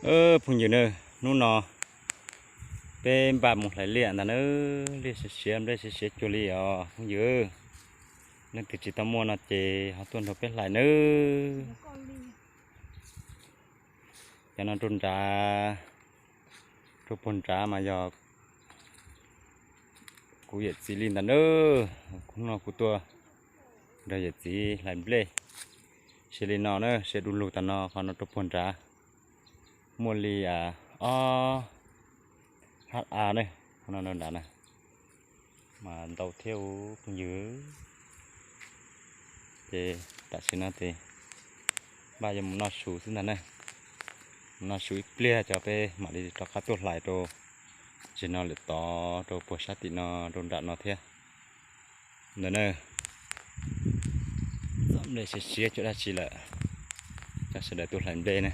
Phooj ywg na, hnub no peb npaj mus hlais liaj ntag na, liaj siav siav, nplej siav siav cuag li os phooj ywg. Leej twg tsis tau muaj no ces ho tuaj nrog peb hlais nawb. Cov no rau nrad, rau puag nrad mas yog kuv yawm txiv li ntag na. Hnub no kuv tuaj nrog yawm txiv hlais nplej. Siav li no na, siav du lug tas no, qhov no rau puag nrad muaj li ob ha a na, qhov no nrad na, mas ntau thiab phooj ywg. Ces tam sim no ces npaj yuav mus noj su xwb ntag na. Mus noj su ib pliag ces peb mam li rov qab tuaj hlais rau zem no lawm tod rau puag sab tim no rau nram no thiab. Ntawm na, txoj nplej siav siav cuag dab tsi lawm. Cov sawv daws tuaj hlais nplej na,